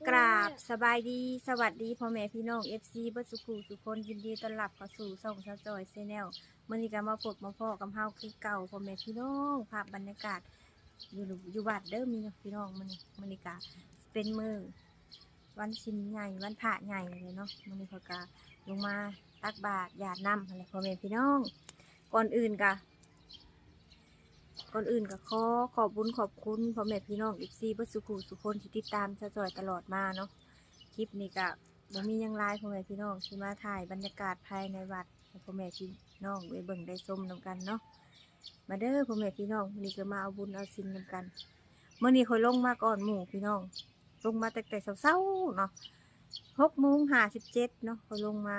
ກາບສະບາຍດີ ສະຫວັດດີພໍ່ແມ່ພີ່ນ້ອງ ເອັຟຊີ ເບິດສູ່ຜູ້ສູ່ຄົນ ຍິນດີຕ້ອນຮັບເຂົ້າສູ່ຊ່ອງສາວຈ້ອຍ Channel. ມື້ນີ້ກໍມາພົບມາພໍ້ກັບເຮົາຄືເກົ່າ ພໍ່ແມ່ພີ່ນ້ອງ. ພາບບັນຍາກາດຢູ່ ຢູ່ວັດເດີພີ່ນ້ອງ ມື້ນີ້ ມື້ນີ້ກໍເປັນມື້ວັນສິນໃຫຍ່ ວັນພະໃຫຍ່ເລີຍເນາະ. ມື້ນີ້ຂ້ອຍກໍລົງມາຕັກບາດຢາດນ້ຳຫັ້ນແຫຼະ ພໍ່ແມ່ພີ່ນ້ອງ. ກ່ອນອື່ນກໍ ກ່ອນອື່ນກໍຂໍຂອບບຸນຂອບຄຸນພໍ່ແມ່ພີ່ນ້ອງ ເອັຟຊີ ເບິດສູ່ຜູ້ສູ່ຄົນທີ່ຕິດຕາມສາວຈ້ອຍຕະຫຼອດມາເນາະ. ຄລິບນີ້ກໍບໍ່ມີຫຍັງຫຼາຍ ພໍ່ແມ່ພີ່ນ້ອງ ຊິມາຖ່າຍບັນຍາກາດພາຍໃນວັດໃຫ້ພໍ່ແມ່ພີ່ນ້ອງໄດ້ເບິ່ງໄດ້ຊົມນຳກັນເນາະ. ມາເດີພໍ່ແມ່ພີ່ນ້ອງ ມື້ນີ້ກໍມາເອົາບຸນເອົາສິນນຳກັນ. ມື້ນີ້ຂ້ອຍລົງມາກ່ອນໝູ່ພີ່ນ້ອງ ລົງມາຕັ້ງແຕ່ເຊົ້າໆເນາະ ຫົກໂມງຫ້າສິບເຈັດເນາະ ຂ້ອຍລົງມາ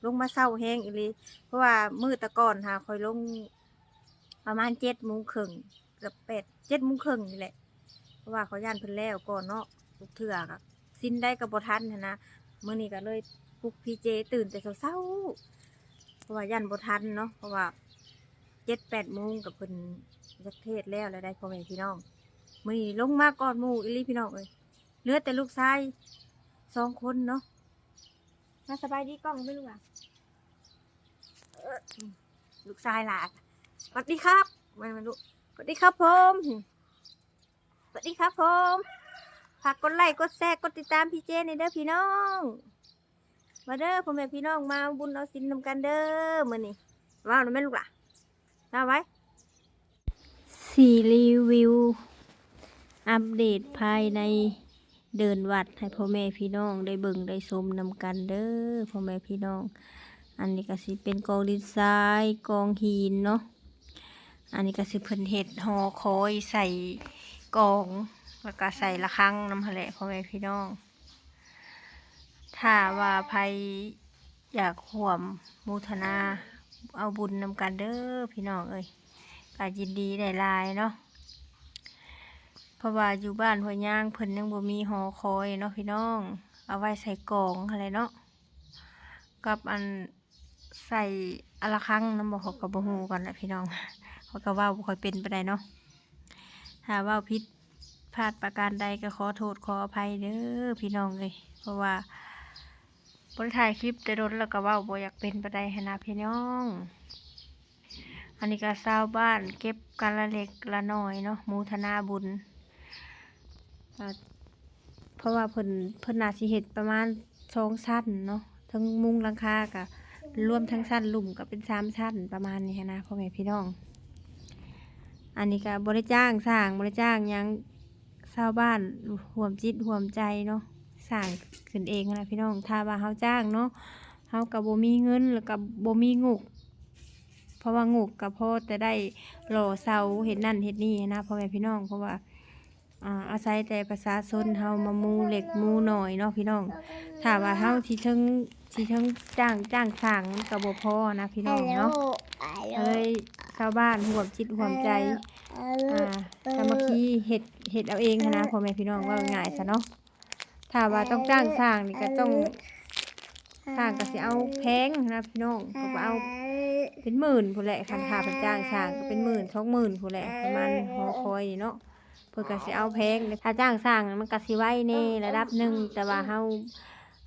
ລົງມາເຊົ້າແຮງອີ່ຫຼີ ເພາະວ່າມື້ແຕ່ກ່ອນຫາຂ້ອຍລົງປະມານເຈັດໂມງເຄິ່ງ ເກືອບແປດ ເຈັດໂມງເຄິ່ງນີ້ແຫຼະ ເພາະວ່າຂ້ອຍຢ້ານເພິ່ນແລ້ວກ່ອນເນາະ. ທຸກເທື່ອກໍ ສິນໃດກໍບໍ່ທັນຫັ້ນນະ. ມື້ນີ້ກໍເລີຍປຸກພີ່ເຈຕື່ນແຕ່ເຊົ້າໆ ເພາະວ່າຢ້ານບໍ່ທັນເນາະ ເພາະວ່າເຈັດແປດໂມງກໍເພິ່ນຈັກເທດແລ້ວແລ້ວໃດ໋ ພໍ່ແມ່ພີ່ນ້ອງ. ມື້ນີ້ລົງມາກ່ອນໝູ່ອີ່ຫຼີພີ່ນ້ອງເອີຍ ເຫຼືອແຕ່ລູກຊາຍສອງຄົນເນາະ. ມາສະບາຍດີກ້ອງເດີລູກຫຼານ. ອືມ ລູກຊາຍຫຼ້າ ສະຫວັດດີຄັບ ມາ ມາລູກ ສະຫວັດດີຄັບຜົມ ສະຫວັດດີຄັບຜົມ. ຝາກກົດໄລກ໌ ກົດແຊ ກົດຕິດຕາມພີ່ເຈແດ່ເດີພີ່ນ້ອງ. ມາເດີພໍ່ແມ່ພີ່ນ້ອງ ມາເອົາບຸນເອົາສິນນຳກັນເດີມື້ນີ້. ເວົ້ານຳແມ່ລູກຫຼ້າ ເວົ້າໄວ້. ຊິຣີວິວອັບເດດພາຍໃນເດີ່ນວັດໃຫ້ພໍ່ແມ່ພີ່ນ້ອງໄດ້ເບິ່ງໄດ້ຊົມນຳກັນເດີພໍ່ແມ່ພີ່ນ້ອງ. ອັນນີ້ກໍຊິເປັນກອງດິນຊາຍ ກອງຫີນເນາະ. ອັນນີ້ກໍຊິເພິ່ນເຮັດຫໍຄອຍໃສ່ກອງ ແລ້ວກໍໃສ່ລະຄັງນຳຫັ້ນແຫຼະ ພໍ່ແມ່ພີ່ນ້ອງ. ຖ້າວ່າໃຜຢາກຮ່ວມໂມທະນາເອົາບຸນນຳກັນເດີພີ່ນ້ອງເອີຍ ກໍຍິນດີຫຼາຍໆເນາະ. ເພາະວ່າຢູ່ບ້ານຫ້ວຍຍາງເພິ່ນຍັງບໍ່ມີຫໍຄອຍເນາະພີ່ນ້ອງ ເອົາໄວ້ໃສ່ກອງຫັ້ນແຫຼະເນາະ ກັບອັນ ໃສ່ອະລະຄັງນຳບໍ່ ຂ້ອຍກໍບໍ່ຮູ້ກັນແຫຼະພີ່ນ້ອງ ຂ້ອຍກໍເວົ້າບໍ່ຄ່ອຍເປັນປານໃດເນາະ. ຖ້າເວົ້າຜິດພາດປະການໃດກໍຂໍໂທດຂໍອະໄພເດີພີ່ນ້ອງເອີຍ ເພາະວ່າບໍ່ໄດ້ຖ່າຍຄລິບແຕ່ດົນແລ້ວ ກໍເວົ້າບໍ່ຢາກເປັນປານໃດຫັ້ນນະພີ່ນ້ອງ. ອັນນີ້ກໍຊາວບ້ານເກັບກັນລະເລັກລະນ້ອຍເນາະ ໂມທະນາບຸນ ເພາະວ່າເພິ່ນ ເພິ່ນໜ້າຊິເຮັດປະມານສອງຊັ້ນເນາະ ເທິງມຸງຫຼັງຄາກະລວມທັງຊັ້ນລຸ່ມກະເປັນສາມຊັ້ນ ປະມານນີ້ຫັ້ນນະ ພໍ່ແມ່ພີ່ນ້ອງ. ອັນນີ້ກະບໍ່ໄດ້ຈ້າງຊ່າງ ບໍ່ໄດ້ຈ້າງຫຍັງ ຊາວບ້ານຮ່ວມຈິດຮ່ວມໃຈເນາະ ສ້າງຂຶ້ນເອງຫັ້ນນະພີ່ນ້ອງ. ຖ້າວ່າເຮົາຈ້າງເນາະ ເຮົາກະບໍ່ມີເງິນ ແລ້ວກະບໍ່ມີງົບ ເພາະວ່າງົບກະພໍແຕ່ໄດ້ຫຼໍ່ເສົາເຮັດນັ້ນເຮັດນີ້ຫັ້ນນະ ພໍ່ແມ່ພີ່ນ້ອງ. ເພາະວ່າ ອາ ອາໄສແຕ່ປະຊາຊົນເຮົາມາມຸງເລັກມຸງນ້ອຍເນາະພີ່ນ້ອງ. ຖ້າວ່າເຮົາຊິເຖິງ ຊິເຖິງຈ້າງ ຈ້າງສ້າງມັນກໍບໍ່ພໍນະພີ່ນ້ອງເນາະ. ກໍເລີຍຊາວບ້ານຮ່ວມຈິດຮ່ວມໃຈ ອາ ສາມັກຄີເຮັດ ເຮັດເອົາເອງຫັ້ນນະ ພໍ່ແມ່ພີ່ນ້ອງ ເວົ້າງ່າຍຊະເນາະ. ຖ້າວ່າຕ້ອງຈ້າງສ້າງນີ້ກໍຕ້ອງ ຊ່າງກໍຊິເອົາແພງນະພີ່ນ້ອງ ເຂົາກໍເອົາເປັນໝື່ນພຸ້ນແຫຼະ. ຄັນຖ້າເພິ່ນຈ້າງສ້າງກໍເປັນໝື່ນສອງໝື່ນພຸ້ນແຫຼະ ປະມານຫໍຄອຍນີ້ເນາະ ເພິ່ນກໍຊິເອົາແພງ. ຖ້າຈ້າງສ້າງມັນກໍຊິໄວແດ່ລະດັບໜຶ່ງ ແຕ່ວ່າເຮົາ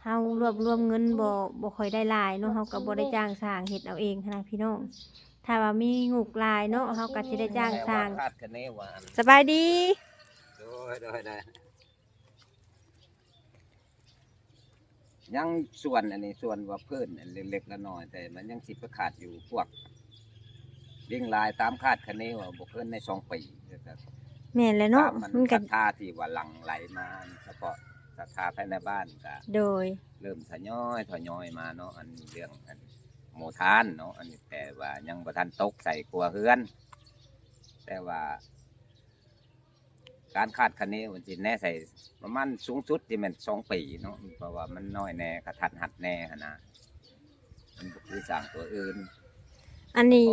ເຮົາລວບລວມເງິນບໍ່ ບໍ່ຄ່ອຍໄດ້ຫຼາຍເນາະ ເຮົາກໍບໍ່ໄດ້ຈ້າງສ້າງ ເຮັດເອົາເອງຫັ້ນນະພີ່ນ້ອງ. ຖ້າວ່າມີງົບຫຼາຍເນາະ ເຮົາກໍຊິໄດ້ຈ້າງສ້າງ. ສະບາຍດີ. ໂດຍ ໂດຍ ໂດຍ. ຍັງສ່ວນອັນນີ້ ສ່ວນວ່າພື້ນອັນເລັກໆນ້ອຍໆ ແຕ່ມັນຍັງຊິໄປຂາດຢູ່ພວກ ເລັ່ງຫຼາຍຕາມຄາດຄະເນວ່າບໍ່ເກີນໃນສອງປີ. ແມ່ນແຫຼະເນາະ ຕາມມັນ ມັນກໍ ສັດທາທີ່ວ່າຫຼັ່ງໄຫຼມາ ສະເພາະສັດທາພາຍໃນບ້ານກໍ ໂດຍ ເລີ່ມທະຍອຍ ທະຍອຍມາເນາະ. ອັນເລື່ອງອັນໂມທານເນາະ ອັນນີ້ແຕ່ວ່າຍັງບໍ່ທັນຕົກໃສ່ຄົວເຮືອນ ແຕ່ວ່າ ການຄາດຄະເນວ່າຊິແນໃສ່ປະມານສູງສຸດທີ່ແມ່ນສອງປີເນາະ ເພາະວ່າມັນນ້ອຍແດ່ ກະທັນຫັດແດ່ຫັ້ນນະ ມັນບໍ່ຄືສ້າງຕົວອື່ນ. ອັນນີ້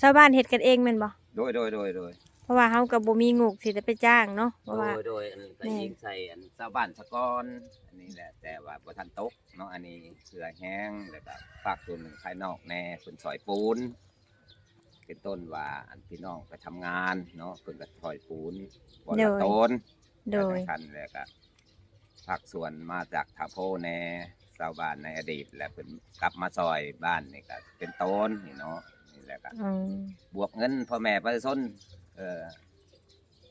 ຊາວບ້ານເຮັດກັນເອງແມ່ນບໍ່? ໂດຍ ໂດຍ ໂດຍ ໂດຍ. ເພາະວ່າເຮົາກໍບໍ່ມີງົບຊິໄດ້ໄປຈ້າງເນາະ ເພາະວ່າ ໂດຍ ໂດຍ. ອັນນີ້ກໍ ແມ່ນ ອີງໃສ່ອັນຊາວບ້ານສະກ່ອນ ອັນນີ້ແຫຼະ ແຕ່ວ່າບໍ່ທັນຕົກເນາະ. ອັນນີ້ເພື່ອແຮງ ແລ້ວກໍພາກສ່ວນໜຶ່ງພາຍນອກແດ່ ເພິ່ນຊ່ອຍປູນ ເປັນຕົ້ນວ່າ ອັນ ພີ່ນ້ອງໄປທຳງານເນາະ ເພິ່ນກໍຊ່ອຍປູນ ບ່ອນ ໂດຍ ລະໂຕນ ໂດຍ ຈັ່ງຊັ້ນ ແລ້ວກໍ ພາກສ່ວນມາຈາກທ່າໂພແດ່ ຊາວບ້ານໃນອະດີດ ແລະເພິ່ນກັບມາຊ່ອຍບ້ານນີ້ກໍເປັນໂຕນນີ້ເນາະ. ນີ້ແຫຼະກໍ ອືມ ບວກເງິນພໍ່ແມ່ປະຊາຊົນ ເອີ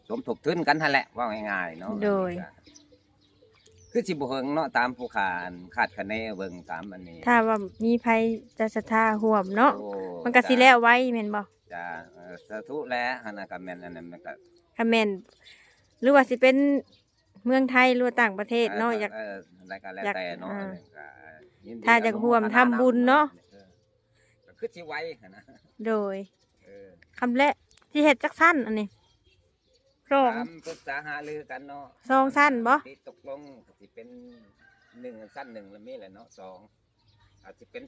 ສົມທົບທຶນກັນຫັ້ນແຫຼະ ເວົ້າງ່າຍໆເນາະ. ໂດຍ ອັນນີ້ກໍຄືຊິບໍ່ເຖິງເນາະ ຕາມຜູ້ຄາດຄາດຄະເນເບິ່ງຕາມອັນນີ້ ຖ້າວ່າມີໃຜຈະສັດທາຮ່ວມເນາະ. ໂອ້ ມັນກໍຊິແລ້ວໄວແມ່ນບໍ່? ຈ້າ ເອີ ສາທຸແຫຼະ. ຫັ້ນນະ ກໍແມ່ນ ອັນນັ້ນມັນກໍ ກໍແມ່ນ ຫຼືວ່າຊິເປັນເມືອງໄທ ຫຼືວ່າຕ່າງປະເທດເນາະ ເອີ ຢາກ ເອີ ອັນໃດກໍແລ້ວແຕ່ເນາະ. ອ່າ ອັນນີ້ກໍ ຖ້າຢາກຮ່ວມທຳບຸນເນາະ ເອີ ກໍຄືຊິໄວຫັ້ນນະ. ໂດຍ ເອີ ຄຳແລະ ຊິເຮັດຈັກຊັ້ນອັນນີ້? ສອງ ຕາມປຶກສາຫາລືກັນເນາະ ສອງຊັ້ນບໍ່? ທີ່ຕົກລົງກໍຊິເປັນໜຶ່ງ ຊັ້ນໜຶ່ງລະມີແຫຼະເນາະ ສອງ ອາດຊິເປັນ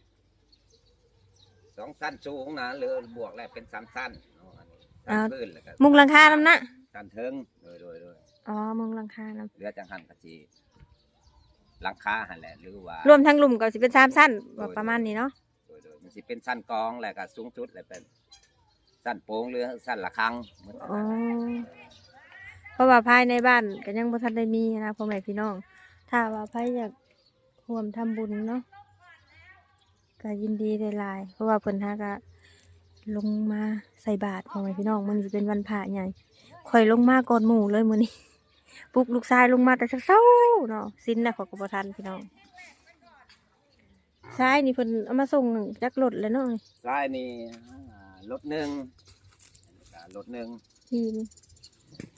ສອງຊັ້ນສູງນະ ຫຼືບວກແລ້ວເປັນສາມຊັ້ນເນາະ. ອັນນີ້ຊັ້ນພື້ນ ແລ້ວກໍມຸງຫຼັງຄານຳນະ ຊັ້ນເທິງ. ໂດຍໆໆ ອໍ ມຸງຫຼັງຄານຳ. ເຫຼືອຈັ່ງຫັ້ນກໍຊິຫຼັງຄາຫັ້ນແຫຼະ ຫຼືວ່າລວມທັງລຸ່ມກໍຊິເປັນສາມຊັ້ນ ໂດຍໆ ປະມານນີ້ເນາະ. ໂດຍໆ ມັນຊິເປັນຊັ້ນກອງ ແລ້ວກໍສູງສຸດ ແລ້ວເປັນຊັ້ນໂປງ ຫຼືຊັ້ນລະຄັງ. ອໍ ເພາະວ່າພາຍໃນບ້ານກໍຍັງບໍ່ທັນໄດ້ມີນະ ພໍ່ແມ່ພີ່ນ້ອງ. ຖ້າວ່າໃຜຢາກຮ່ວມທຳບຸນເນາະ ກໍຍິນດີຫຼາຍໆ ເພາະວ່າເພິ່ນຫາກະລົງມາໃສ່ບາດ ພໍ່ແມ່ພີ່ນ້ອງ. ມື້ນີ້ຊິເປັນວັນພະໃຫຍ່ ຂ້ອຍລົງມາກ່ອນໝູ່ເລີຍມື້ນີ້ ປຸກລູກຊາຍລົງມາແຕ່ເຊົ້າໆເນາະ. ສິນນະ ຂ້ອຍກໍບໍ່ທັນພີ່ນ້ອງ. ຊາຍນີ້ເພິ່ນເອົາມາສົ່ງຈັກລົດແລ້ວເນາະ? ຊາຍນີ້ ອ່າ ລົດໜຶ່ງ ລົດໜຶ່ງ. ຫີນ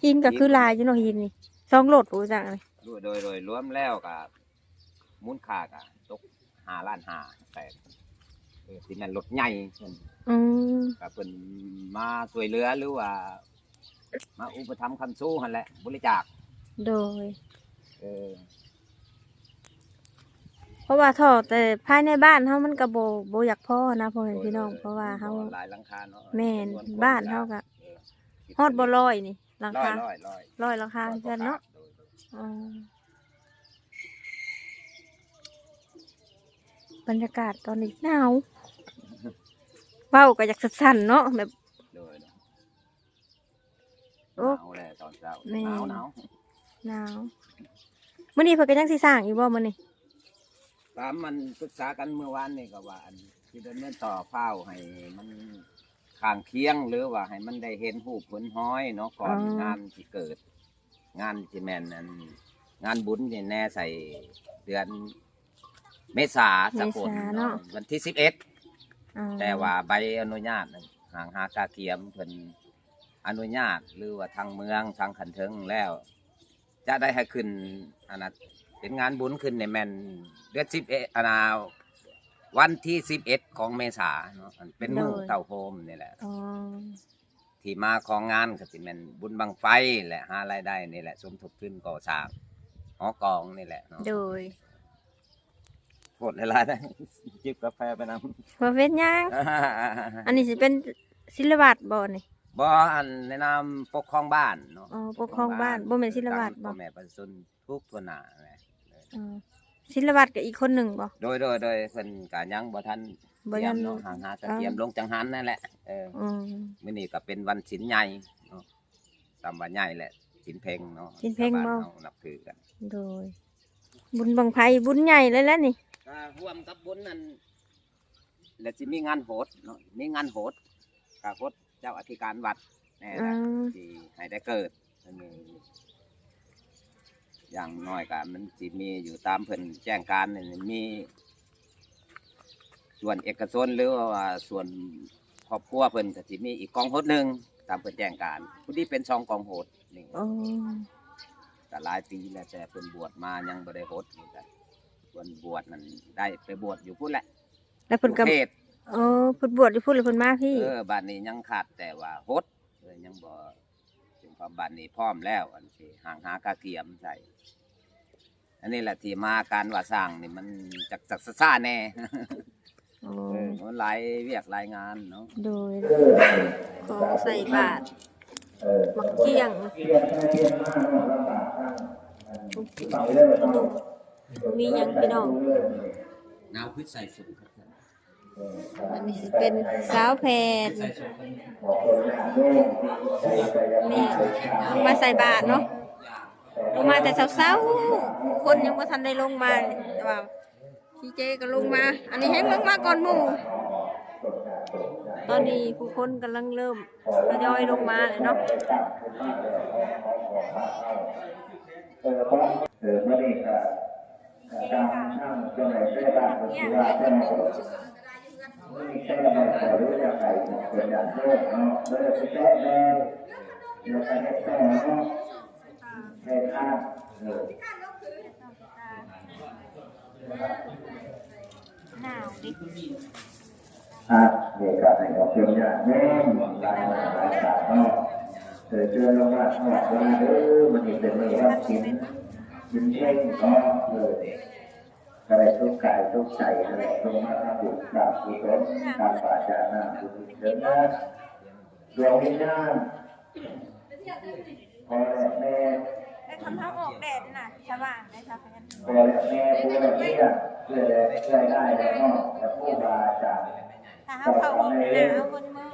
ຫີນກໍຄືຫຼາຍຢູ່ເນາະ ຫີນນີ້ ສອງລົດພຸ້ນຈັ່ງນີ້. ໂດຍ ໂດຍ ໂດຍ ລວມແລ້ວກໍມູນຄ່າກໍຕົກຫ້າລ້ານຫ້າແສນ. ເອີ ຊິແມ່ນລົດໃຫຍ່ເພິ່ນ. ອືມ ກໍເພິ່ນມາຊ່ວຍເຫຼືອ ຫຼືວ່າ ມາອຸປະຖຳຄ້ຳຊູຫັ້ນແຫຼະ ບໍລິຈາກ. ໂດຍ ເອີ ເພາະວ່າທໍ່ແຕ່ພາຍໃນບ້ານເຮົາມັນກໍບໍ່ ບໍ່ຢາກພໍນະ ພໍ່ແມ່ພີ່ນ້ອງ. ໂດຍ ໂດຍ ເພາະວ່າເຮົາ ຫຼາຍຫຼັງຄາເນາະ. ແມ່ນ ຈຳນວນຄົນ ບ້ານເຮົາກໍ ເອີ ຮອດບໍ່ຮ້ອຍນີ້ຫຼັງຄາ? ຮ້ອຍ ຮ້ອຍ ຮ້ອຍຫຼັງຄາເຮືອນເນາະ. ໂດຍ ໂດຍ ອໍ ບັນຍາກາດຕອນນີ້ໜາວ ເວົ້າກໍຢາກສັ່ນໆເນາະ ແບບ ໂດຍ ໂອ້ ໜາວແຫຼະຕອນເຊົ້າ. ແມ່ນ ໜາວ ໜາວ ໜາວ. ມື້ນີ້ເພິ່ນກໍຍັງຊິສ້າງອີກບໍ່ມື້ນີ້? ຕາມມັນປຶກສາກັນມື້ວານນີ້ກໍວ່າ ອັນ ຊິດຳເນີນຕໍ່ພ້າວໃຫ້ມັນຂ້າງຄຽງ ຫຼືວ່າໃຫ້ມັນໄດ້ເຫັນຮູບເຫັນຮອຍເນາະ ກ່ອນ ອໍ ງານຊິເກີດ. ງານຊິແມ່ນ ອັນ ງານບຸນນີ້ແນ່ໃສ່ເດືອນເມສາສາກົນ ເມສາເນາະ ເນາະ ວັນທີສິບເອັດ. ອໍ ແຕ່ວ່າໃບອະນຸຍາດຫັ້ນ ຫ້າງຫາກະກຽມເພິ່ນອະນຸຍາດ ຫຼືວ່າທາງເມືອງ ທາງຂັ້ນເທິງແລ້ວ ຈະໄດ້ໃຫ້ຂຶ້ນ ອັນນັ້ນ ເປັນງານບຸນຂຶ້ນນີ້ແມ່ນເດືອນສິບເອັດ ອັນນ່າ ວັນທີສິບເອັດຂອງເມສາເນາະ ອັນເປັນມື້ ໂດຍ ເຕົ້າໂຮມນີ້ແຫຼະ. ອໍ ທີ່ມາຂອງງານກໍຊິແມ່ນບຸນບັ້ງໄຟ ແລະ ຫາລາຍໄດ້ນີ້ແຫຼະ ສົມທົບທຶນກໍ່ສ້າງຫໍກອງນີ້ແຫຼະເນາະ. ໂດຍ ໂພດຫຼາຍໆ ຈິບກາແຟໄປນຳ. ບໍ່ເປັນຫຍັງ. ອັນນີ້ຊິເປັນສິລະວັດບໍ່ນີ້? ບໍ່ ອັນ ໃນນາມປົກຄອງບ້ານເນາະ. ອໍ ປົກຄອງບ້ານ ປົກຄອງບ້ານ ບໍ່ແມ່ນສິລະວັດບໍ່? ເອີ ຕາມພໍ່ແມ່ປະຊາຊົນ ທຸກທົ່ວໜ້າແຫຼະ. ອໍ ສິລະວັດກໍອີກຄົນໜຶ່ງບໍ່? ໂດຍ ໂດຍ ໂດຍ ເພິ່ນກໍຍັງບໍ່ທັນ ບໍ່ທັນຕຽມເນາະ ຫາ ຫາກະກຽມ ອໍ ລົງຈັງຫັນນັ້ນແຫຼະ. ເອີ ອືມ ມື້ນີ້ກໍເປັນວັນສິນໃຫຍ່ເນາະ ສຳວ່າໃຫຍ່ແຫຼະ ສິນເພັງເນາະ ສິນເພັງ ຊາວບ້ານເຮົານັບຖືກັນ. ໂດຍ ບຸນບັ້ງໄຟບຸນໃຫຍ່ເລີຍແຫຼະນີ້. ກໍຮ່ວມກັບບຸນນັ້ນ ແລະ ຊິມີງານໂຫດເນາະ ມີງານໂຫດ ກະໂຫດເຈົ້າອະທິການວັດແນ່ລະ ອືມ ຊິໃຫ້ໄດ້ເກີດ. ອັນນີ້ຢ່າງໜ້ອຍກະມັນຊິມີຢູ່ຕາມເພິ່ນແຈ້ງການນີ້ ມີສ່ວນເອກະຊົນ ຫຼືວ່າສ່ວນຄອບຄົວເພິ່ນກະຊິມີອີກກອງໂຫດໜຶ່ງ ຕາມເພິ່ນແຈ້ງການ. ພໍດີເປັນສອງກອງໂຫດນີ້. ໂອ້ ກະຫຼາຍປີແລ້ວ ແຕ່ເພິ່ນບວດມາຍັງບໍ່ໄດ້ໂຫດນີ້ກະ ເພິ່ນບວດນັ້ນໄດ້ໄປບວດຢູ່ພຸ້ນແຫຼະ. ແລ້ວເພິ່ນກໍ ເອີ ເພິ່ນບວດຢູ່ພຸ້ນແລ້ວເພິ່ນມາພີ້. ເອີ ບາດນີ້ຍັງຂາດແຕ່ວ່າໂຫດ ເອີ ຍັງບໍ່ເຖິງຄວາມ ບາດນີ້ພ້ອມແລ້ວ ອັນຊິຫາງຫາກະກຽມໃສ່. ອັນນີ້ແຫຼະທີ່ມາການວ່າສ້າງນີ້ມັນຈັກ ຈັກຊ້າໆແດ່. ໂອ້ ເອີ ມັນຫຼາຍວຽກຫຼາຍງານເນາະ. ໂດຍ ຂອງໃສ່ບາດ ໝາກກ້ຽງ ມີຫຍັງພີ່ນ້ອງ? ໜາວຄືໃສ່ຊຸດຄັກ. ອັນນີ້ຊິເປັນສາວແພດ ນີ້ລົງມາໃສ່ບາດເນາະ ລົງມາແຕ່ເຊົ້າໆ. ຄົນຍັງບໍ່ທັນໄດ້ລົງມາ ແຕ່ວ່າ ດີເຈກໍລົງມາ ອັນນີ້ແຮ່ງລົງມາກ່ອນໝູ່. ຕອນນີ້ຜູ້ຄົນກຳລັງເລີ່ມທະຍອຍລົງມາແລ້ວເນາະ. ເອີ ມື້ນີ້ກໍຕາມທາງເຈົ້າໜ້າທີ່ບ້ານເພິ່ນຊິວ່າເຈົ້າ ມີແຕ່ບໍ່ໄດ້ຂໍອະນຸຍາດໃຫ້ເພິ່ນຢ່າງເດີເນາະ ເດີໄປແຕ່ແຕ່ ແລ້ວກໍເຮັດຕໍ່ເນາະ ໃຫ້ທານ ເອີ ໜາວເດ. ອ່ະ ນີ້ກໍໃຫ້ອອກເປັນຍາດໂຍມຫຼາຍໜ້າຫຼາຍຕາເນາະ ເຊີນລົງມາຮອດລາເດີ ມື້ນີ້ເປັນມື້ວັນສິນ ສິນເພັງເນາະ ເອີ ກໍໄດ້ສຸກກາຍສຸກໃຈຫັ້ນແຫຼະ ລົງມາທຳບຸນສ້າງກຸສົນ ຕາມວາຈານາ ອຸທິດເຖິງດວງວິນຍານ ພໍ່ແລະແມ່ ແຕ່ຄັນເຮົາອອກແດດນະ ສະຫວ່າງເດ້ຊາວພະຍາ ພໍ່ແລະແມ່ ຜູ້ແລະເມຍ ເອື້ອຍແລະເອື້ອຍອ້າຍແລະນ້ອງ ແລະຄູບາອາຈານ ຖ້າເຮົາເຂົ້າຫ້ອງນ້ຳ ເຮົາຄົນມື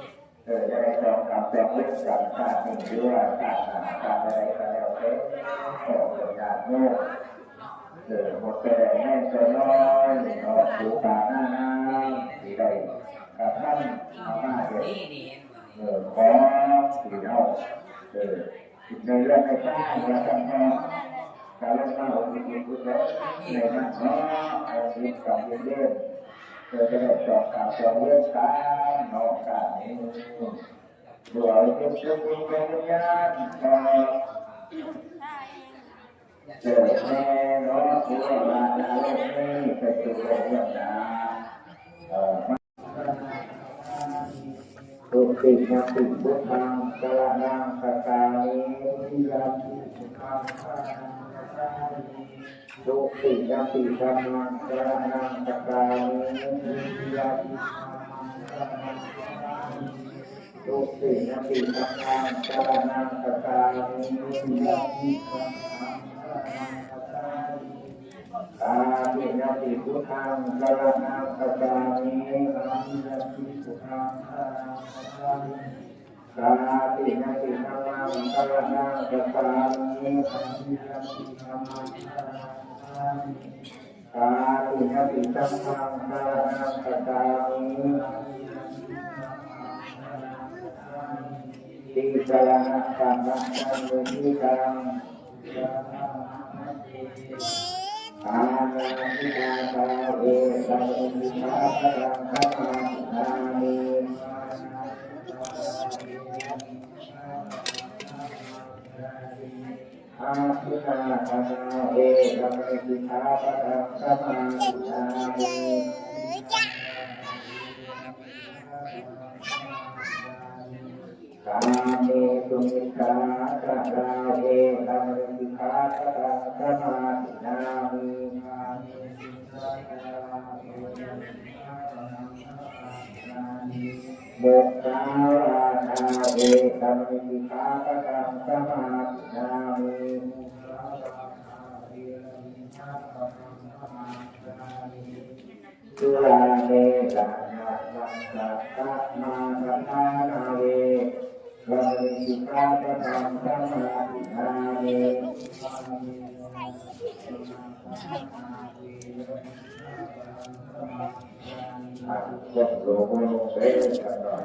ເອີ ຢ່າໄດ້ຈອງກຳຈອງເວນກັນ ຊາດນີ້ ຫຼືວ່າຊາດໜ້າ ຊາດໃດກໍແລ້ວແຕ່ ຂໍເຖິງຍາດໂຍມ ເອີ ໝົດແຕ່ແມ່ນແຕ່ນ້ອຍເນາະ ປູຕາໜ້ານາງ ທີ່ໄດ້ກະທຳມາເຮັດ ເອີ ຂອງທີ່ເຮົາ ເອີ ໃນເຮືອນໃນຊານວ່າຊັ້ນເນາະ ກະລົງມາອຸທິດບຸນໃນນັ້ນເນາະ ໃຫ້ມີກຳເຢັນ ເພື່ອຈະໄດ້ສອບການສອບເວນກັນເນາະ ການນີ້ ເພື່ອເຮັດບຸນດວງວິນຍານເນາະ ເກີດແມ່ເນາະ ຜູ້ວ່າລາດາໂລກນີ້ໄປສູ່ໂລກເບື້ອງໜ້າ ເອີ ທຸຕິຍະປິ ພຸດທັງ ສະລະນັງ ຄັດສາມິ ທຸຕິຍະປິ ທຸຕິຍະປິ ທຳມັງ ສະລະນັງ ຄັດສາມິ ທຸຕິຍະປິ ທຳມັງ ສະລະນັງ ຄັດສາມິ ທຸຕິຍະປິ ທຳມັງ ສະລະນັງ ຄັດສາມິ ທຸຕິຍະປິ ທຳມັງ ສະລະນັງ ຄັດສາມິ ຕາຕິຍະປິ ພຸດທັງ ສະລະນັງ ຄັດສາມິ ຕາຕິຍະປິ ພຸດທັງ ສະລະນັງ ຄັດສາມິ ຕາຕິຍະປິ ທຳມັງ ສະລະນັງ ຄັດສາມິ ຕາຕິຍະປິ ທຳມັງ ສະລະນັງ ຄັດສາມິ ຕາຕິຍະປິ ສັງຄັງ ສະລະນັງ ຄັດສາມິ ຕາຕິຍະປິ ສັງຄັງ ສະລະນັງ ຄັດສາມິ ຕິສະລະນະ ສະລະນັງ ນິທິຕັງ ອານາທິນາ ທາເວ ສະເມ ສິກຂາປະທັງ ສະມາທິນາມິ ອາທິນນາ ທາເວ ສະເມ ສິກຂາປະທັງ ສະມາທິນາມິ ກາເມສຸມິດສາຈາລາ ເວລະມະນີ ສິກຂາປະທັງ ສະມາທິນາມິ ມຸສາວາທາ ເວລະມະນີ ສິກຂາປະທັງ ສະມາທິນາມິ ສຸລາເມລະຍະມັດຈະປະມາທະຖານາ ເວລະມະນີ ສິກຂາປະທັງ ສະມາທິນາມິ ອ່ະ ກົດລົງ ລົງເດີ ຈັກໜ້ອຍ.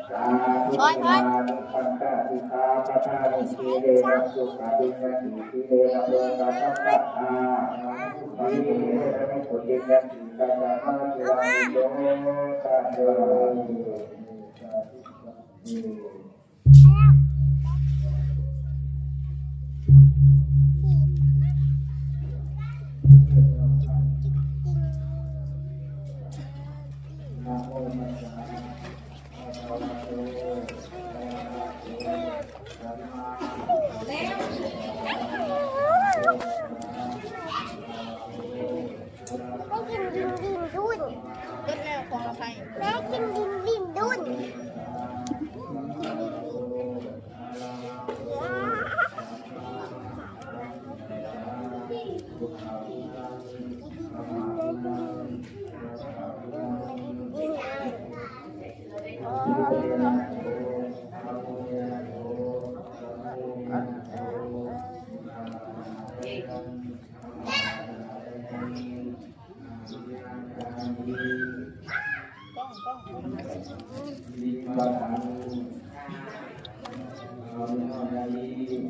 ສາທຸ ໂອ້ຍ ໂອ້ຍ ສາທຸ ປັນຈະສິກຂາປະທານິ ສີເລນະ ສຸຂະຕິງ ຍະຕິ ສີເລນະ ໂພຄະສັບປະທາ ສາທຸ ສາທຸ ສາທຸ ແມ່ກິນດິນດິນດຸນ ແມ່ກິນດິນດິນດຸນ.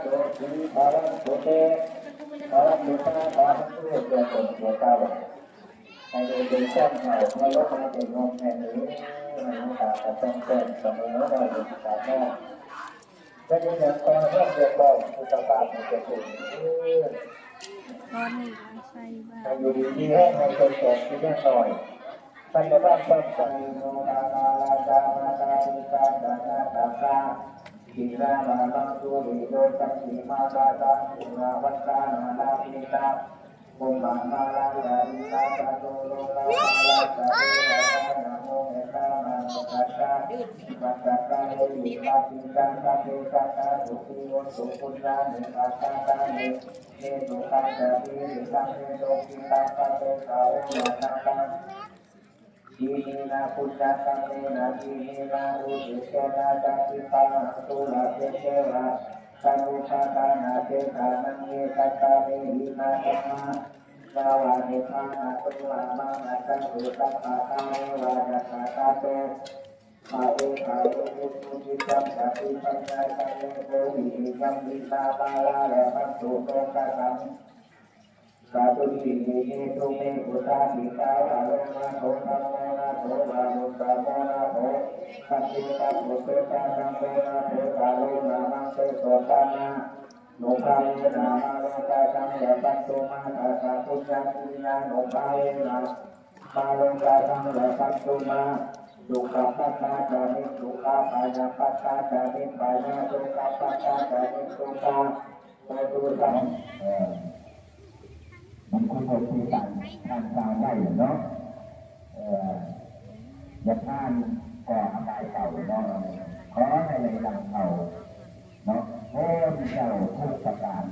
ໂສ ສີພະວັນຕຸ ເຕ ພະວັນຕຸ ສາ ສາທຸ ແກ່ຕົນແກ່ເຈົ້າ ໃຫ້ໄດ້ເປັນຄວາມເຖົ້າ ເມື່ອລົງມາເປັນນົກແມ່ນເອີຍ ໃຫ້ມີຕາກະຕ້ອງແຈ້ງສະເໝີ ໄດ້ເປັນຕາແທ້ ຈະມີຫຍັງຂໍຮຽກຮ້ອງ ສຸຂະພາບໃຫ້ເຈົ້າເປັນເອີຍ ຕອນນີ້ກຳລັງໃສ່ບາດ ໃຫ້ຢູ່ດີມີແຮງ ໃຫ້ເຈົ້າແຂກທີ່ເລັກນ້ອຍ ສັນຕະບານ ຄວາມສັນຕິໂນ ທາມາລາຊາ ມາຕາປິຕາ ຈານາຕາຊາ ທິນາມາ ມັງສຸລິໂຍ ສັນຕິມາ ມາຕາ ສຸນາວັນຕາ ນາລາປິຕາ ໂອມະມາລາ ຈາລິກາ ຈາຕຸໂລກະມາລາ ຈາຕຸໂລກະມາ ນະໂມ ເມຕຕາ ມະໂນຕັດສະ ມັດສະກາເລ ມະຕິຕັງ ສະເພ ສັດຖາ ສຸຂີ ໂຫນຕຸ ປຸນຍານິ ປັກຂະຕານິ ເມ ສຸຂັງ ຈະ ທີ ສິດທັງ ເມ ສຸກິຕັງ ສະເພ ກະ ໂອ ມະ ນະ ຕັງ ອີມິນາ ປຸນຍະກຳເມນະ ອີມິນາ ອຸທິເຕນະ ຈະ ກິດຕັງ ອະສຸລະ ເສ ເສ ວະ ຕະ ໂນ ປະ ທານະ ເຊຕະ ນະ ເມ ສັດຕາ ເມ ຫິ ນາ ທຳມາ ນາ ວາ ນິບພານະ ໂຕ ວາ ມາ ນະ ຈັນ ຕຸ ສັບ ປະ ກາ ເນ ວະ ຍັດ ຕະ ກາ ໂຕ ພະ ເອ ພະ ເອ ເອ ສຸ ຈິດ ຈັງ ສະ ຕິ ປັນ ຍາ ຈັງ ເນ ໂກ ວິ ລິ ຍັງ ວິ ຊາ ມາ ລາ ລະ ພັນ ຕຸ ໂນ ກະ ຕັງ ກະ ຕຸ ທີ ເມ ເມ ຕຸ ເມ ອຸ ສາ ສິ ກາ ວະ ໂລ ນະ ໂຖ ທຳ ໂມ ນະ ໂຖ ວະ ລຸ ຕະ ໂມ ນະ ໂຖ ສັນ ເຕ ຕະ ໂພ ເຕ ຕະ ທຳ ໂມ ນະ ໂຖ ຕະ ໂລ ນະ ມັງ ເຕ ໂສ ຕະ ນະ ໂນ ພາ ເວ ນະ ມະ ໂລ ກະ ທັງ ລະ ພັນ ຕຸ ມາ ຕະ ສະ ປຸນຍາ ກິລິ ຍາ ໂນ ພາ ເວ ນະ ມະ ໂລ ກະ ທັງ ລະ ພັນ ຕຸ ມາ ສຸ ຂະ ປັດ ຕາ ຈາ ນິ ສຸ ຂະ ພະ ຍາ ປັດ ຕາ ຈາ ນິ ພະ ຍາ ໂສ ຂະ ປັດ ຕາ ຈາ ນິ ໂສ ກະ ໂຫຕຸ ສາ ເອີ ມີຄຸນສົມຄືກັນ ທ່ານຊາວໄດ້ເນາະ ເອີ ຢ່າຜ່ານກໍອະບາຍເກົ່າເນາະ ຂໍໃຫ້ໄດ້ດັ່ງເຂົາເນາະ ໂອ້ ເຈົ້າທຸກປະການ